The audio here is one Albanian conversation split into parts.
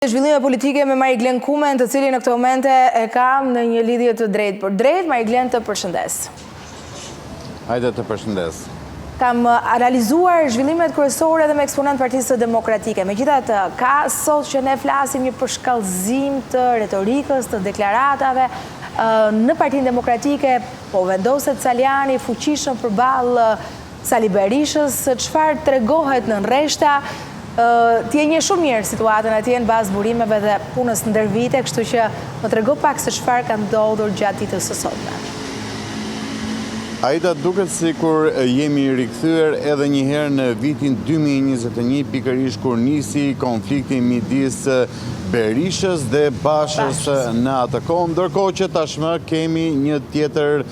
Zhvillime politike me Mariglen Kumen, të cilin në këto momente e kam në një lidhje të drejtpërdrejtë. Mariglen të përshëndes. Hajde të përshëndes. Kam analizuar zhvillimet kryesore edhe me eksponentë të Partisë Demokratike. Megjithatë, ka sot që ne flasim një përshkallëzim të retorikës, të deklaratave në Partinë Demokratike, po vendoset Salianji fuqishëm përballë Sali Berishës, çfarë tregohet nën rreshta, ti e njeh shumë mirë situatën atje në bazë burimeve dhe punës ndër vite, kështu që më trego pak se çfarë ka ndodhur gjatë ditës së sotme. Aida, duket sikur jemi rikthyer edhe një herë në vitin 2021, pikërisht kur nisi konflikti midis Berishës dhe Bashës në atë kohë, ndërkohë që tashmë kemi një tjetër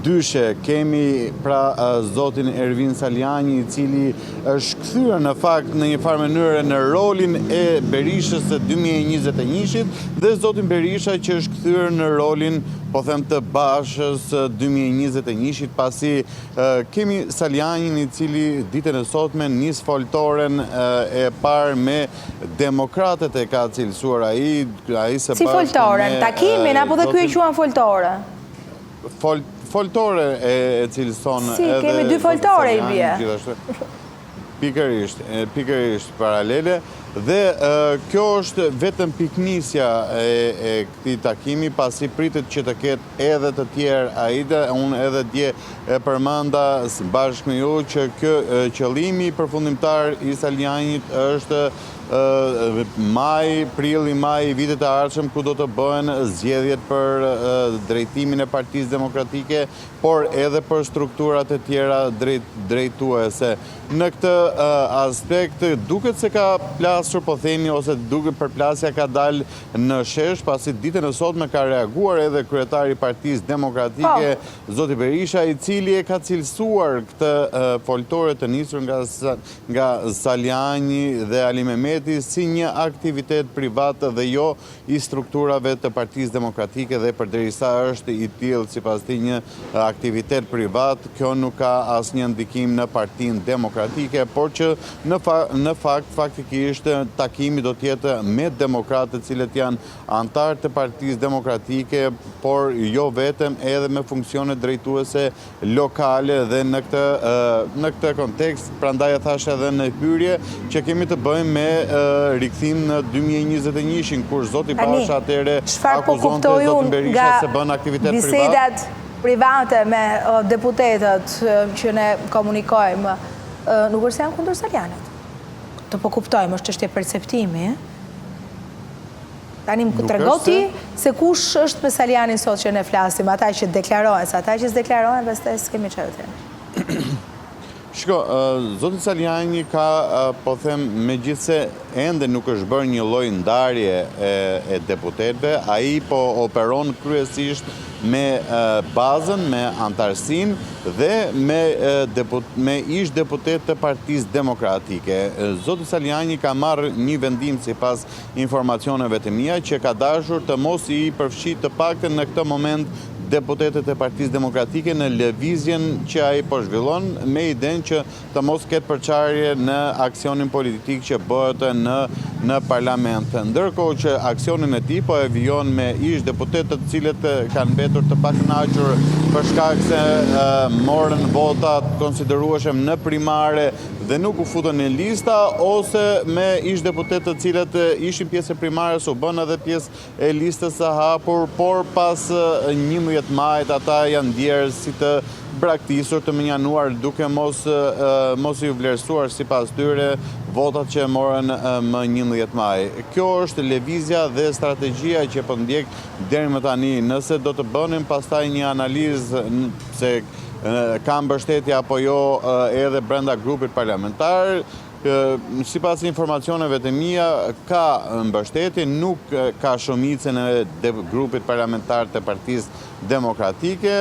Dyshe, kemi pra zotin Ervin Salianji i cili është kthyer në fakt në një farë mënyre në rolin e Berishës së 2021-shit dhe zotin Berisha që është kthyer në rolin, po them të Bashës së 2021-shit pasi kemi Salianjin i cili ditën e sotme nis foltoren e parë me demokratët e ka cilësuar ai, ai së bashku me Si foltoren, takimin apo dhe ky e quan foltore? Foltore e cilëson edhe... Si, kemi dy foltore i bie. Pikërisht, pikërisht paralele. Dhe kjo është vetëm pikënisja e këtij takimi, pasi pritet që të ketë edhe të tjerë Aida, unë edhe dje e përmenda bashkë me ju që kjo qëllimi përfundimtar i Salianjit është Maj, prilli, maj i vitit të ardhshëm ku do të bëhen zgjedhjet për drejtimin e Partisë Demokratike, por edhe për strukturat e tjera drejtuese. Në këtë aspekt, duket se ka plasur, po themi, ose duket përplasja ka dalë në shesh, pasi ditën e sotme ka reaguar edhe kryetari i Partisë Demokratike, zoti Berisha, i cili e ka cilësuar këtë foltore të nisur nga nga Salianji dhe Alimehmeti si një aktivitet privat dhe jo i strukturave të Partisë Demokratike dhe përderisa është i tillë sipas tij një aktivitet privat, kjo nuk ka asnjë ndikim në Partinë Demokratike, por që në në fakt faktikisht takimi do të jetë me demokratë të cilët janë anëtarë të Partisë Demokratike, por jo vetëm edhe me funksione drejtuese lokale dhe në këtë në këtë kontekst, prandaj e thashë edhe në hyrje që kemi të bëjmë me rikthim në 2021-shin, kur zoti Basha atëherë po akuzonte zotin Berisha se bën aktivitet privat. Bisedat private me deputetët që ne komunikojmë, nuk është se janë kundër Salianjit. Këtë po kuptojmë, është çështje perceptimi. Tani më trego ti se kush është me Salianjin sot që ne flasim, ata që deklarohen, se ata që s'deklarohen, pastaj s'kemi çfarë të themi. Shiko, zoti Salianji ka, po them, megjithëse ende nuk është bërë një lloj ndarje e deputetëve, ai po operon kryesisht me bazën, me anëtarësinë dhe me me ish deputetë të Partisë Demokratike. Zoti Salianji ka marrë një vendim sipas informacioneve të mia që ka dashur të mos i përfshijë të paktën në këtë moment deputetët e Partisë Demokratike në lëvizjen që ai po zhvillon me idenë që të mos ketë përçarje në aksionin politik që bëhet në në parlament. Ndërkohë që aksionin e tij po e vijon me ish deputetët të cilët kanë mbetur të pakënaqur për shkak se morën vota të konsiderueshëm në primare dhe nuk u futën në lista ose me ish deputetë të cilët ishin pjesë e primares u bënë edhe pjesë e listës së hapur, por pas 11 majit ata janë ndjerë si të braktisur, të mënjanuar duke mos mos iu vlerësuar sipas tyre votat që morën më 11 maj. Kjo është lëvizja dhe strategjia që po ndjek deri më tani. Nëse do të bënim pastaj një analizë se ka mbështetje apo jo edhe brenda grupit parlamentar, sipas informacioneve të mia, ka mbështetje, nuk ka shumicën e grupit parlamentar të Partisë Demokratike,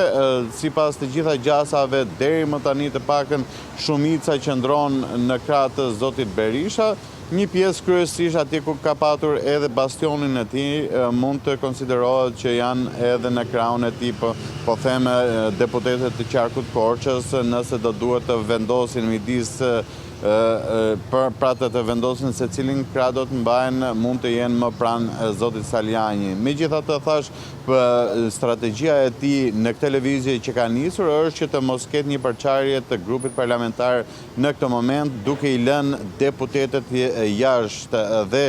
sipas të gjitha gjasave, deri më tani të paktën shumica qëndron në krah të zotit Berisha, Një pjesë kryesisht atje ku ka patur edhe bastionin e tij, mund të konsiderohet që janë edhe në krahun e tij, po, po them deputetët të qarkut Korçës, nëse do duhet të vendosin midis Për pra të të vendosin se cilin krah do të mbajnë, mund të jenë më pranë zotit Salianji. Megjithatë thashë, strategjia e tij në këtë lëvizje që ka nisur është që të mos ketë një përçarje të grupit parlamentar në këtë moment, duke i lënë deputetët jashtë dhe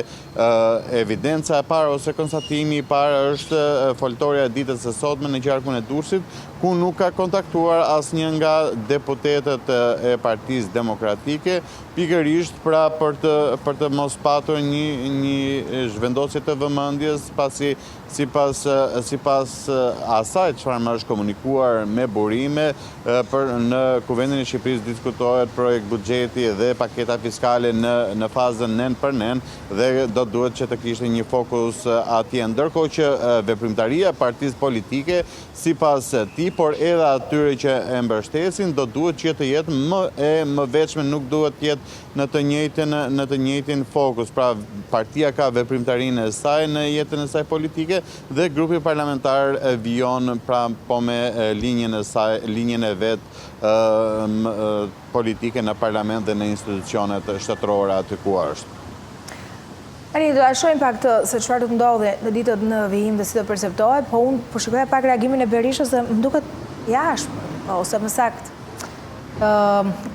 evidenca e parë ose konstatimi i parë është foltorja e ditës së sotme në qarkun e Durrësit, ku nuk ka kontaktuar asnjë nga deputetët e Partisë Demokratike, pikërisht pra për të për të mos patur një një zhvendosje të vëmendjes, pasi sipas sipas asaj çfarë më është komunikuar me burime, për në Kuvendin e Shqipërisë diskutohet projektbuxheti dhe paketa fiskale në në fazën nen për nen dhe do duhet që të kishte një fokus atje. Ndërkohë që veprimtaria e partisë politike sipas tij, por edhe atyre që e mbështesin, do duhet që të jetë më e mëveçme, nuk duhet të jetë në të njëjtën në të njëjtin fokus. Pra, partia ka veprimtarinë e saj në jetën e saj politike dhe grupi parlamentar vijon pra po me linjën e saj, linjën e vet politike në parlament dhe në institucionet shtetërore aty ku është. Tani do ta shohim pak të se çfarë do të ndodhë në ditët në vijim dhe si do perceptohet, po unë po shikoja pak reagimin e Berishës dhe më duket i ashpër, po, ose më saktë. Ë,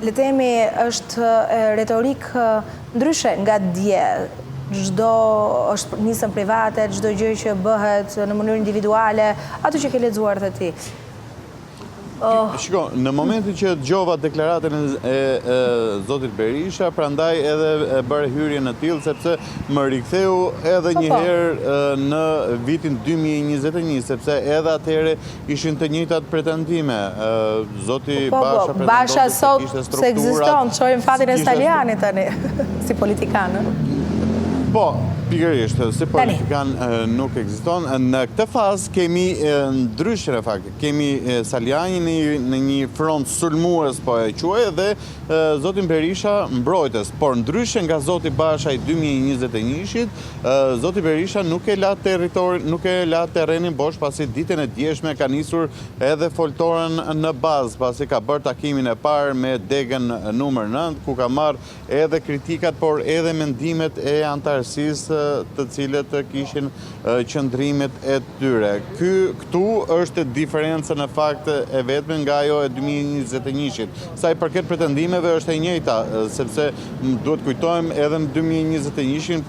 le të themi është retorikë ndryshe nga dje. Çdo është nismë private, çdo gjë që bëhet në mënyrë individuale, ato që ke lexuar dhe ti. Oh. Shiko, në momentin që dëgjova deklaratën e, e zotit Berisha, prandaj edhe e bëra hyrjen e tillë sepse më riktheu edhe po, një po. herë në vitin 2021, sepse edhe atëherë ishin të njëjtat pretendime. Zoti po, po, Basha pretendonte Basha sot kishte strukturat. S'ekziston, shohim fatin e Salianjit tani si politikan. Po, pikërisht, si politikan nuk ekziston. Në këtë fazë kemi ndryshe në fakt. Kemi Salianjin në një front sulmues, po e quaj, dhe zotin Berisha mbrojtës. Por ndryshe nga zoti Basha i 2021-shit, zoti Berisha nuk e la territorin, nuk e la terrenin bosh pasi ditën e djeshme ka nisur edhe foltoren në bazë, pasi ka bërë takimin e parë me degën numër 9, ku ka marrë edhe kritikat, por edhe mendimet e anëtarësisë të cilët kishin qëndrimet e tyre. Ky këtu është diferenca në fakt e vetme nga ajo e 2021-shit. Sa i përket pretendimeve është e njëjta, sepse duhet kujtojmë edhe në 2021-shin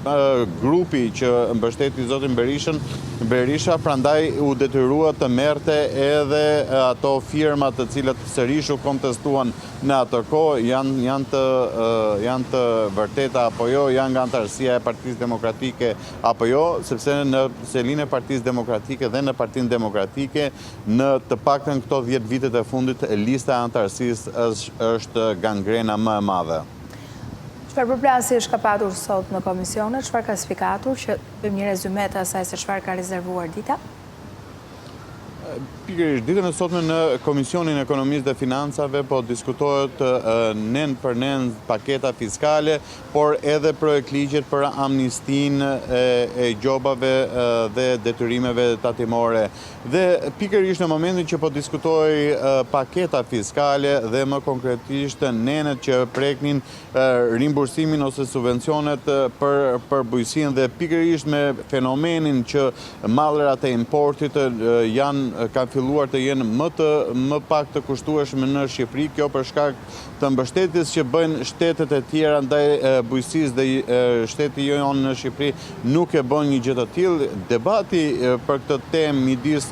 grupi që mbështeti zotin Berishën, Berisha prandaj u detyrua të merrte edhe ato firma të cilat sërish u kontestuan Në atë kohë janë janë të janë të vërteta apo jo, janë nga anëtarësia e Partisë Demokratike apo jo, sepse në selinë e Partisë Demokratike dhe në Partinë Demokratike në të paktën këto 10 vitet e fundit lista e anëtarësisë është është gangrena më e madhe. Çfarë përplasjesh ka patur sot në komisione, çfarë ka spikatur që të bëjmë një rezyme të asaj se çfarë ka rezervuar dita? Pikërisht, ditën e sotme në Komisionin e Ekonomisë dhe Financave po diskutohet nen për nen paketa fiskale, por edhe projektligjet për amnistinë e gjobave dhe detyrimeve tatimore. Dhe pikërisht në momentin që po diskutohej paketa fiskale dhe më konkretisht nenet që preknin rimbursimin ose subvencionet për për bujqësinë dhe pikërisht me fenomenin që mallrat e importit janë kanë filluar të jenë më të më pak të kushtueshme në Shqipëri, kjo për shkak të mbështetjes që bëjnë shtetet e tjera ndaj bujqësisë dhe shteti jonë në Shqipëri nuk e bën një gjë të tillë. Debati për këtë temë midis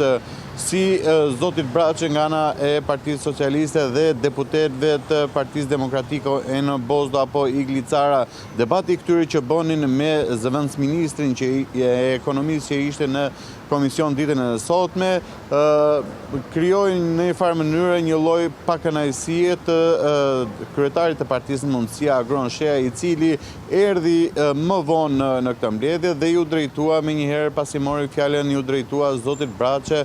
si zotit Braçe nga ana e Partisë Socialiste dhe deputetëve të Partisë Demokratike Enno Bozdo apo Igli Cara, debati i këtyre që bënin me zëvendësministrin që e ekonomisë që ishte në komision ditën e sotme, krijoi në një farë mënyre një lloj pakënaqësie të kryetarit të Partisë Mundësia Agron Shehaj, i cili Erdhi më vonë në në këtë mbledhje dhe iu drejtua menjëherë pasi mori fjalën iu drejtua zotit Braçe,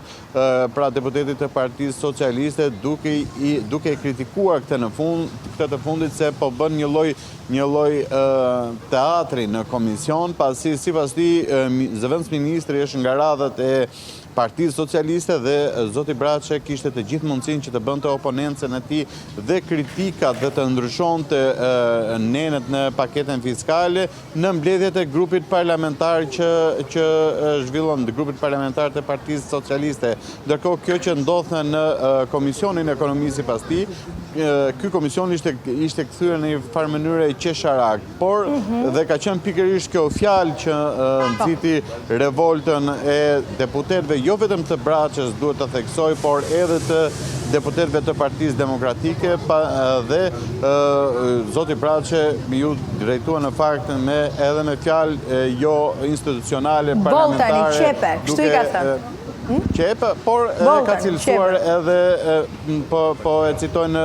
pra deputetit të Partisë Socialiste, duke i duke e kritikuar këtë në fund, këtë të fundit se po bën një lloj një lloj teatri në komision, pasi sipas tij zëvendësministri është nga radhët e Partisë Socialiste dhe zoti Braçe kishte të gjithë mundësinë që të bënte oponencën e tij dhe kritikat dhe të ndryshonte nenet në paketën fiskale në mbledhjet e grupit parlamentar që që zhvillon grupit parlamentar të Partisë Socialiste. Ndërkohë kjo që ndodhte në Komisionin e Ekonomisë sipas tij, ky komision ishte ishte kthyer në një farë mënyre qesharak, por mhm. dhe ka qenë pikërisht kjo fjalë që po. nxiti revoltën e deputetëve, jo vetëm të Braçes, duhet të theksoj, por edhe të deputetëve të Partisë Demokratike pa, dhe zoti Braçe iu drejtua në fakt me edhe me fjalë jo institucionale parlamentare. Boll tani qepe, kështu i ka thënë. Hmm? Qepe, por e ka cilësuar edhe po po e citoj në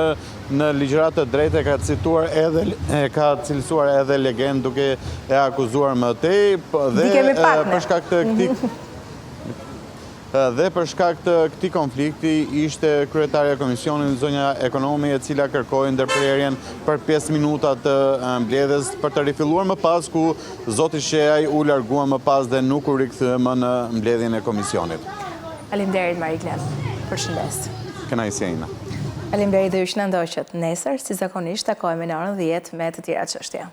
në ligjëratë të drejtë e ka cituar edhe e ka cilësuar edhe legen duke e akuzuar më tej po, dhe për shkak të këtij Dhe për shkak të këtij konflikti ishte kryetarja e komisionit zonja Ekonomi e cila kërkoi ndërprerjen për 5 minuta të mbledhjes për të rifilluar më pas ku zoti Shehaj u largua më pas dhe nuk u rikthye më në mbledhjen e komisionit. Faleminderit Mariglen. Përshëndes. Kënaqësia ime. Faleminderit dhe ju që na ndoqët. Nesër, si zakonisht, takohemi në orën 10 me të tjera çështje.